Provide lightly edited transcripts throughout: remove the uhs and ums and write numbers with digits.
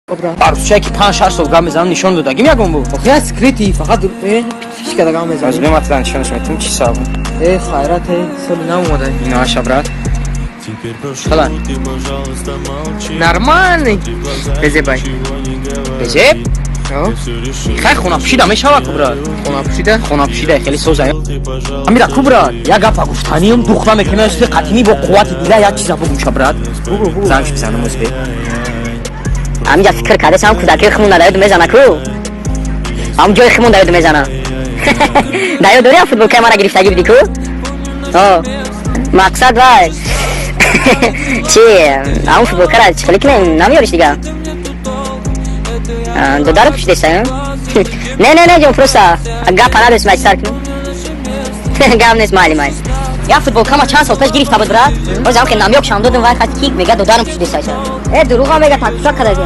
Арусчае, ки 5-6 сол гап мезанам, нишон додагим ягон бу. Охи, я скрытый, фақат ҳеч када гап мезанӣ. Аз бематла нишонаш метум, чӣ сабаб? Э, хайрат, э, соли нав омада. Инаша, брат. Теперь прошу, Хала. ты, пожалуйста, молчи. Нормальный. Ты в глаза Безебай. ничего не говори. Безеб? О, Я всё решил. Хай, хонапӯшида мешава ку, брат? Хонапӯшида? Хонапӯшида хеле соза. Ты, пожалуйста, Амира ку, брат, як гапа гуфтаниам, духта мекунам, суи қатимӣ бо қуввати дила як чиза бугумша, брат. Зангш бизанам узбе. Ҳаминҷа фикр кардесам, кӯдакии химон дар ёд мезана ку, ҳам ҷои химон дар ёд мезана. Дар ёд дорӣ, ҳам футболкаи мара гирифтагӣ будӣ ку? О, мақсад вай чи, ҳамн футболкара чӣ хеле кунем, намеёриш дига? Додаро пӯшидеса? Не, не, не, ҷон, просто гапа надост, май сар кунем, гап нест, майли, майли. Як футболкама чанд сол пеш гирифта буд, брат, ҳозир ҳам ки намёк шам додум, вай хат ки мега, додарам пӯшидеса. Э, дурӯға мега, такуша кадаги.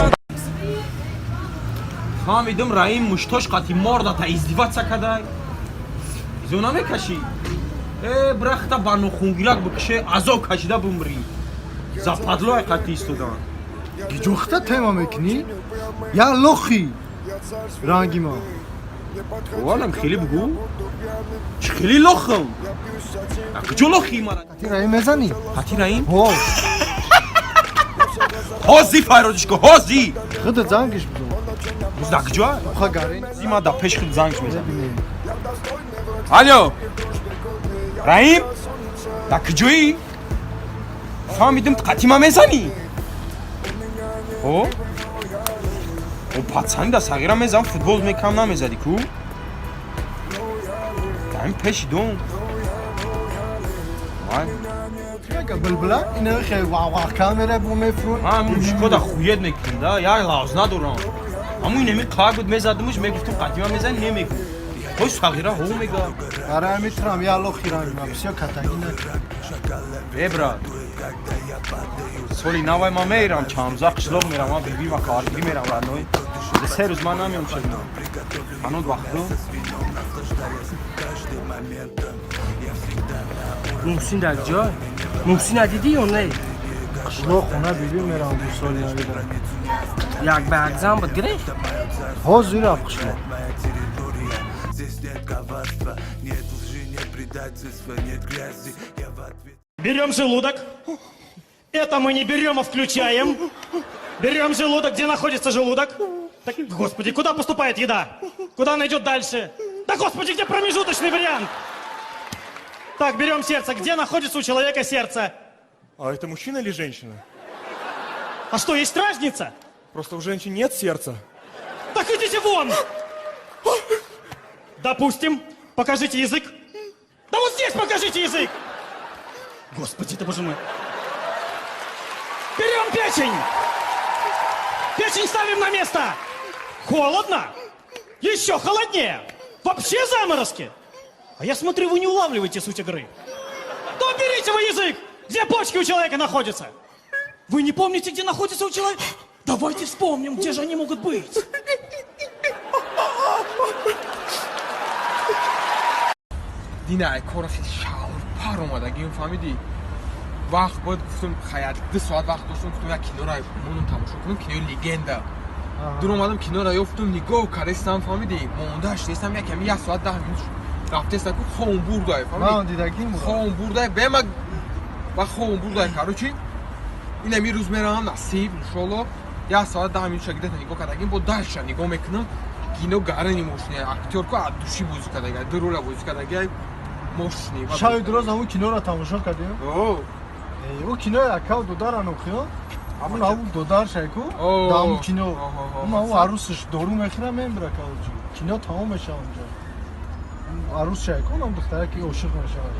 Фаҳмидим, Раим муштош қати мордата издеваться кадай. Изо намекашӣ. Э, брахта ба нохунгирак бикше, азоб кашида бумрӣ. Западлои қати истодан. Гиҷохта тема мекунӣ? Я лохи ранги ма. Валам хеле бугу. Чӣ хеле лохам? А куҷо лохи мара? Қати Раим мезанӣ? Қати Раим? Ҳо. Ҳози файродиш ку, ҳози. Худат зангиш бизан. Буз да куҷо? Ха, гарин. Зима да пеш худ зангш мезанам. Алло. Раим? Да куҷоӣ? Фаҳмидим, қати ма мезанӣ? О? О, пацани да сағира мезанам, футбол мекам, намезадӣ ку? Даим пеши дом. Ман Мега булбула ина хе ва камера бу мефру. Ман мушкода хуед мекунам да, як лавз надорам. Ҳамун инами қак буд, мезадимуш, мегуфтум, қати ма мезанӣ, немегуфт. Ҳой, сағира ҳо мега. Барои митрам, я лохи ранги ма бисёр катагӣ накун. Э, брат. Соли навай ман мерам Чамза, қишлоқ мерам, ман биби ва хоҳаргирӣ мерам, родной. 3 рӯз ман намеом шудам. Ҳануз вақту. Муҳсин дар ҷой? Муҳсина дидӣ ё не? Қишлоқ, хона биби мерам, бу соли навида. Як ба як зан буд, гирифт? Ҳозир рафт қишлоқ. Здесь нет коварства, нет лжи, нет предательства, нет грязи. Я в ответ. Берем желудок. Это мы не берем, а включаем. Берем желудок. Где находится желудок? Так, господи, куда поступает еда? Куда она идет дальше? Да, господи, где промежуточный вариант? Так, берем сердце. Где находится у человека сердце? А это мужчина или женщина? А что, есть разница? Просто у женщин нет сердца. Так идите вон! Допустим. Покажите язык. Да вот здесь покажите язык! Господи ты, боже мой. Берем печень! Печень ставим на место! Холодно? Еще холоднее! Вообще заморозки! А я смотрю, вы не улавливаете суть игры. Да уберите вы язык! Где почки у человека находятся? Вы не помните, где находится у человека? Давайте вспомним, где же они могут быть. Дина, ай кора хеле шавпар омадагим, фаҳмидӣ? Вақт бояд, гуфтум, хаят, 2 соат вақт доштум, гуфтум, як киноро монум, тамошо кунам, кинои «Легенда». Дур омадам, киноро ёфтум, нигоҳ кардестам, фаҳмидӣ, мондааш нестам, яками 1 соат 10 минут рафтеста ку, хом бурдай. Ман фаҳмидӣ? Дидагим. Хом бурдай, бема ва хом бурдай. Короче, инами рӯз меравам, насиб, иншолло. 1 соат 10 минут шагидата нигоҳ кардагим, бо дальше нигоҳ мекунам. Кино гарани мошини, актёр ку аз души бозӣ кардага, ду роля бозӣ кардага, мошини. Шаби дуроз ҳамун киноро тамошо кардем. О. Ӯ кинои акав додаран охиё. Ҳамун ҳамун додар шайку О. даҳамун кино. Оҳо. Ун ҳамун арӯсаш дору мехӯра, мемира, короче. Кино тамом мешава онҷо. Арӯс шайку, унам духтара, ки ошиқ мешавад.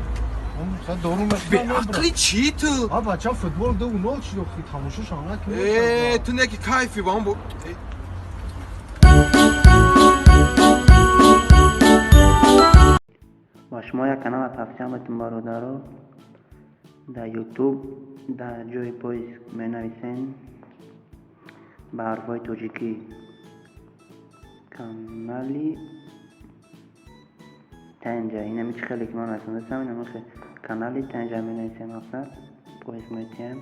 Он дору мехӯра, мемира. Беақли чӣ ту? А бача футбол 2-0 шуд, охи, тамошошам накунӣ. Э, ту не ки кайфи ба он бо. Э, Ба шумо як канала тавсия метум, бародаро. Дар Ютуб дар ҷои поиск менависен ба ҳарфҳои тоҷикӣ «Канали Танҷа». Инами чӣ хеле ки ман расондастам, инами «Канали Танҷа» менависем, мақсад, поиск метиҳем.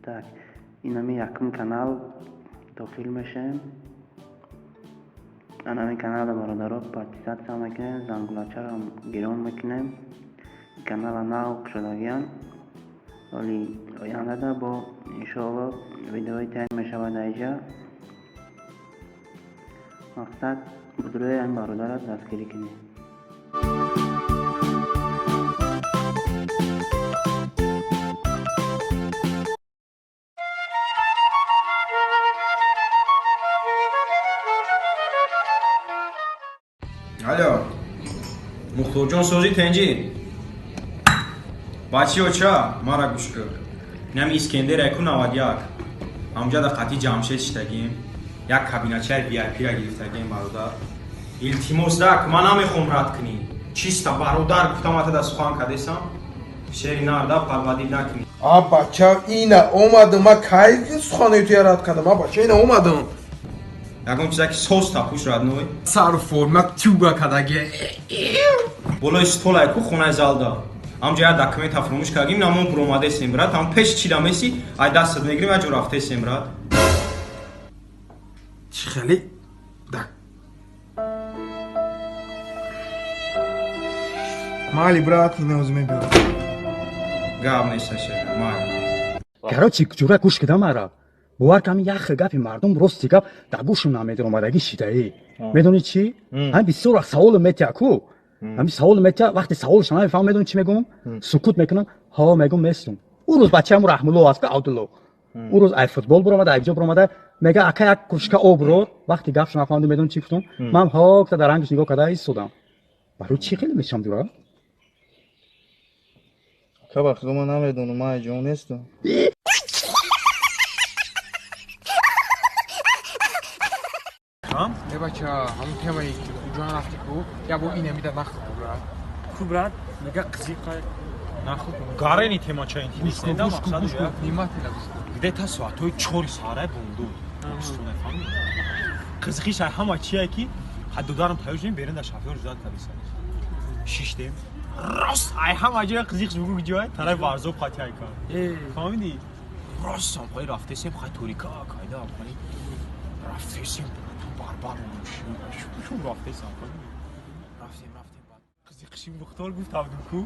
Так. Инами якум канал дохил мешавем. Анами канала, бародаро, подписаться мекунем, зангулачаро гирон мекунем. Канала нав кушодагиам, вале ояндада бо иншоалло видеои тайёр мешавад. Аиҷа мақсад будрои ҳамин бародарро дастгирӣ кунем. Алло, Мухторҷон, сози тенҷӣ? Бачиё, ча мара гӯш кӯ. Инам Искендер яку 91 ҳамҷада қатъи Ҷамшед шитагим, як кабиначаи VIP-ра гирифтагим, бародар. Илтимос дак, ман намехом рад кунӣ, чиста бародар гуфтам, атада сухан кадесам, шери нарда парвадид накунӣ. А бача, ина омадам. Ма кай суханои туя рад кардам? А бача, ина омадам. Ягон чиза ки сос тапуш, родной. Сару форма тюга кадаги. Болои столай ку, хонаи залда. Ҳамҷа як документа фуромӯш кардагим, намон буромадесем, брат. Ҳам пеш чида меси, ай дастат мегирим, як ҷо рафтесем, брат. Чӣ хеле да майли, брат, ина оз мебиёрам. Гап неста, шер, майли. Короче, ҷура, гӯш кида мара. Бовар кам, як гапи мардум рости гап дар гӯшум намедиромадагӣ шидаӣ. Медонӣ чӣ? Ҳами бисёр вақт саволо метия ку, ҳами саволо метия, вақте саволша намефаҳмам, медонӣ чӣ мегӯм? Сукут мекунам, ҳо мегӯм, местум. Ӯ рӯз бачааму Раҳмулло аст ку, Абдулло, ӯ рӯз ай футбол биромада, ай ҷо биромада, мега: «Ака, як кружка об рор». Вақте гапшо нафаҳмидам, медонӣ чӣ гуфтум? Ман ҳо гуфта, дар рангаш нигоҳ карда истодам. Барои чӣ хеле мешам, ҷура? Ака, ба худо, ман намедонам, ман ҷон нестам. Э бача, ҳамун темае ки куҷо рафти ку, я бо ина мида нахл, брат. Ку, брат, мега қизиқа. Нахл гарени темача интересно да, мақсаду я. Внимательно гӯш кун. Где-то соатҳои 4 саҳарай бомдод фаҳмид. Қизиқиш ай ҳама чие ки ҳаддударам тайёр шудем, берин да шофёр ждать кардиса, шиштем. Рост ай ҳама ҷоя қизиқш бугу ҷой тарафи Варзоб хати ай кар, фаҳмидӣ? Рост самхои рафтесем, хай торика кайда хай рафтесем, барбар шу рафтесам, рафтем, рафтем. Баъд қизиқиши Мухтор гуфт, абдум ку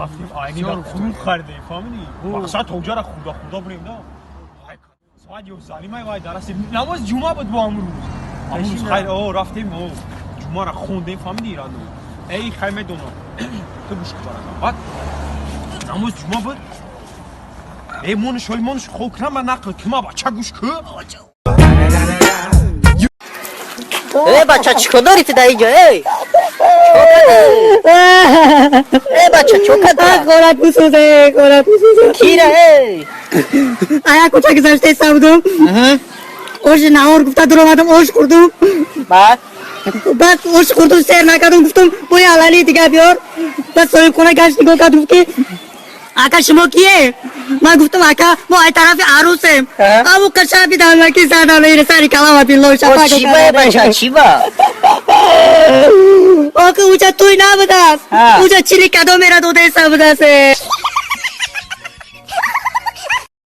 рафтем, айни да хурд харидем, фаҳмидӣ? Мақсад то ҷара хурда хурда бурем да. Соат 11:30 вай дарасем, намози ҷумъа буд бо ҳамун рӯз, ҳамун рӯз хайр о рафтем, о ҷумъара хондем, фаҳмидӣ? Рану эй хай медонам, ту гӯш кун, баракам. Баъд намози ҷумъа буд. Эй, мониш, ҳоли мониш хоб кунам, ба нақл кима, бача, гӯш ку. Э бача, чӣ кор дорӣ ту дар инҷо? Эй, э бача, чо када? Хорат бисӯзе, хорат бисӯзе. Кира, эй? Ая кӯча гузаштеса будум, оши наҳор гуфта дуромадам, ош хӯрдум. Баъд? Баъд ош хӯрдум, сер накардум, гуфтум: «Бо ҳалали дига биёр». Баъд соҳибхона гашт, нигоҳ кард, гуфт ки: «Ака, шумо кие?» Ман гуфтам: «Ака, мо ай тарафи арӯсем». Аму қашаби дамаки задам сари калама, билло. О, чӣ ба, э бача, чӣ ба? Охи, уҷа тӯй набудааст, уҷа чили кадомера додеса будааст.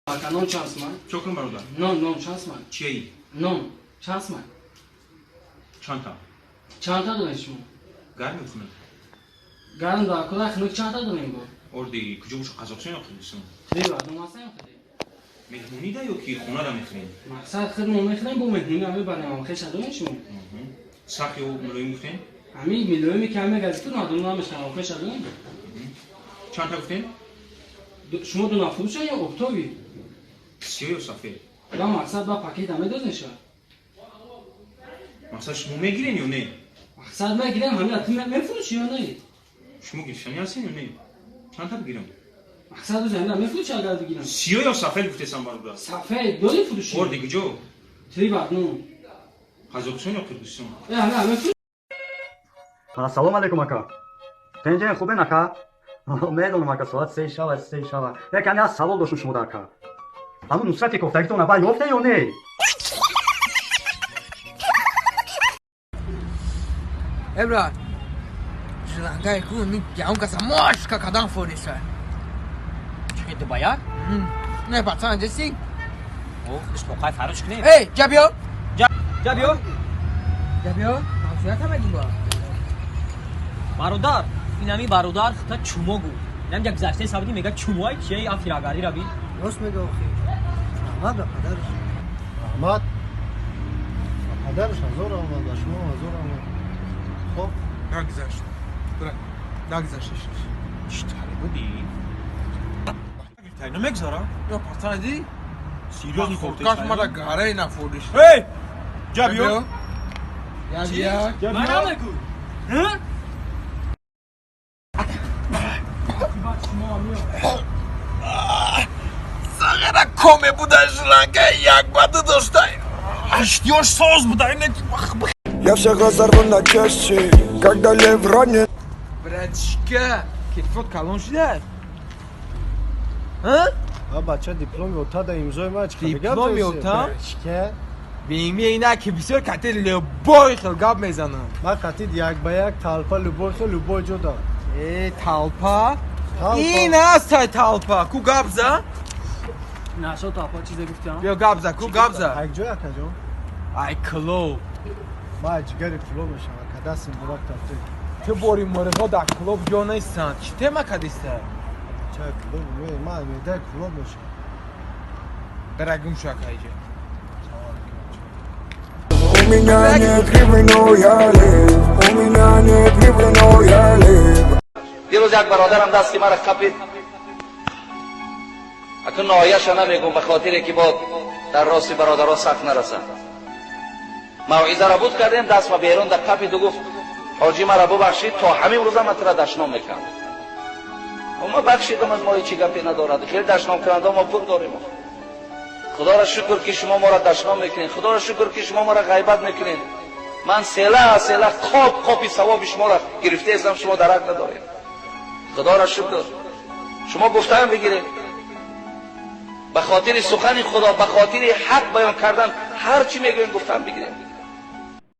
Ака, нон чанд суман? Чо кун, бародар? Нон, нон чанд суман? Чиеи? Нон чанд суман? Чандта? Чандта доред шумо? Гарм ё хунук? Гарм да куда, хунук чандта дорем бо? Орди куҷо боша, Қазоқистон ё Қирғизистон? Три в одном ҳастан ё худе? Меҳмонида ё ки хонада мехӯрем? Мақсад, худмон мехӯрем, бо меҳмонӣ ҳам мебарем, хеша дорем шумо? Сахт ё мулоим гуфтем? Ҳамин милоиме ки ҳаме газиту мардум намешавам, хеша дорем? Чандта гуфтем? Шумо дунафурӯша ё оптовый? Сиё ё сафед? Ба мақсад, ба пакета медозеша? Мақсад, шумо мегирен ё не? Мақсад, мегирем, ҳамина ту мефурӯшӣ ё не? Шумо гирифтанӣ ҳастен ё не? Чандта бигирам? Мақсад, ӯзи ҳамина мефурӯшӣ агар бигирам? Сиё ё сафед гуфтесам, бародар. Сафед дорӣ фурӯшӣ? Орди куҷо? Три в одном. Қазоқистон ё Қирғизистон? Э, ҳамина мефурӯшӣ? Ассалому алайкум, ака, тенҷен, хубен, ака? Медонам, ака, соат 3 шава, 3 шава. Як ани аз савол доштум шумода, ака. Ҳамун нусрати кофтагитона ба ёфте ё не? Э брат, шлангай ку, ми ягон каса мошка кадан фориса. Чӣ, дубая? Не, пацан, деси. О, худаш моқай фарош кунем. Эй, ҷа биё. Ҷа биё. Ҷа биё. Ҳамсоя камагӣ ба. Бародар, инами бародар хита чумо гу. Инам як гузаштаи сабди мега чумои кияи афирагарӣ раби. Рост мега охи. Раҳмат ба падараш. Раҳмат ба падараш, ҳазор раҳмат, ба шумо ҳазор раҳмат. Хоб. Нагзашт. Бира. Нагзашт. Чӣ тари будӣ? Намегзара? Ё пацан ди? Серьёзно. Каш мара гарай нафурдиш. Эй! Ҷа биё. Я бия. Ҷа биё. Мана мегу. Сағара коме буда шланга як ба ду доштай. Аштиёш соз буда ине. Я всех разорву на части, когда лев ранен. Братишка, кетфот калон шуда? А? А бача дипломи ота да имзои ма чӣ? Дипломи ота? Чике? Беми ина ки бисёр кате любой хел гап мезанам. Ма қатид як ба як талпа любой хел любой ҷо да. Э, талпа? Талпа. Ин аст ай талпа. Ку гап за? Нашо талпа чизе гуфтам. Биё гап за, ку гап за. Ай ҷой, акаҷон? Ай клуб. Ма ай ҷигари клуб мешавам, ака, дасти муборак тафтид. Ту бори мурғо дар клуб ҷо нестанд. Чӣ тема кадиста? Чай клуб, ма ай меъдаи клуб мешавам. Бира гум шу ака иҷа. У меня нет гривны, но я лев. У меня нет гривны, но я лев. Дирӯз як бародарам дасти маро қапид. Акун ноҳияша намегум, ба хотире ки бод дар рости бародаро сахт нарасад. Мавъизаро буд кардем, даст ба берун да қапиду гуфт: «Ҳоҷӣ, маро бубахшид, то ҳамин рӯза ман тура дашном мекардам». Ма бахшидам, аз мои чӣ гапе надорад. Хеле дашномкунанда мо пур дорем. Худоро шукр, ки шумо моро дашном мекунед. Худоро шукр, ки шумо моро ғайбат мекунед. Ман села села қоп қопи савоби шуморо гирифтаестам, шумо дарак надоред. Худоро шукр, шумо гуфтаам бигиред. Ба хотири сухани Худо, ба хотири ҳақ баён кардан ҳар чӣ мегӯем, гуфтаам бигиред.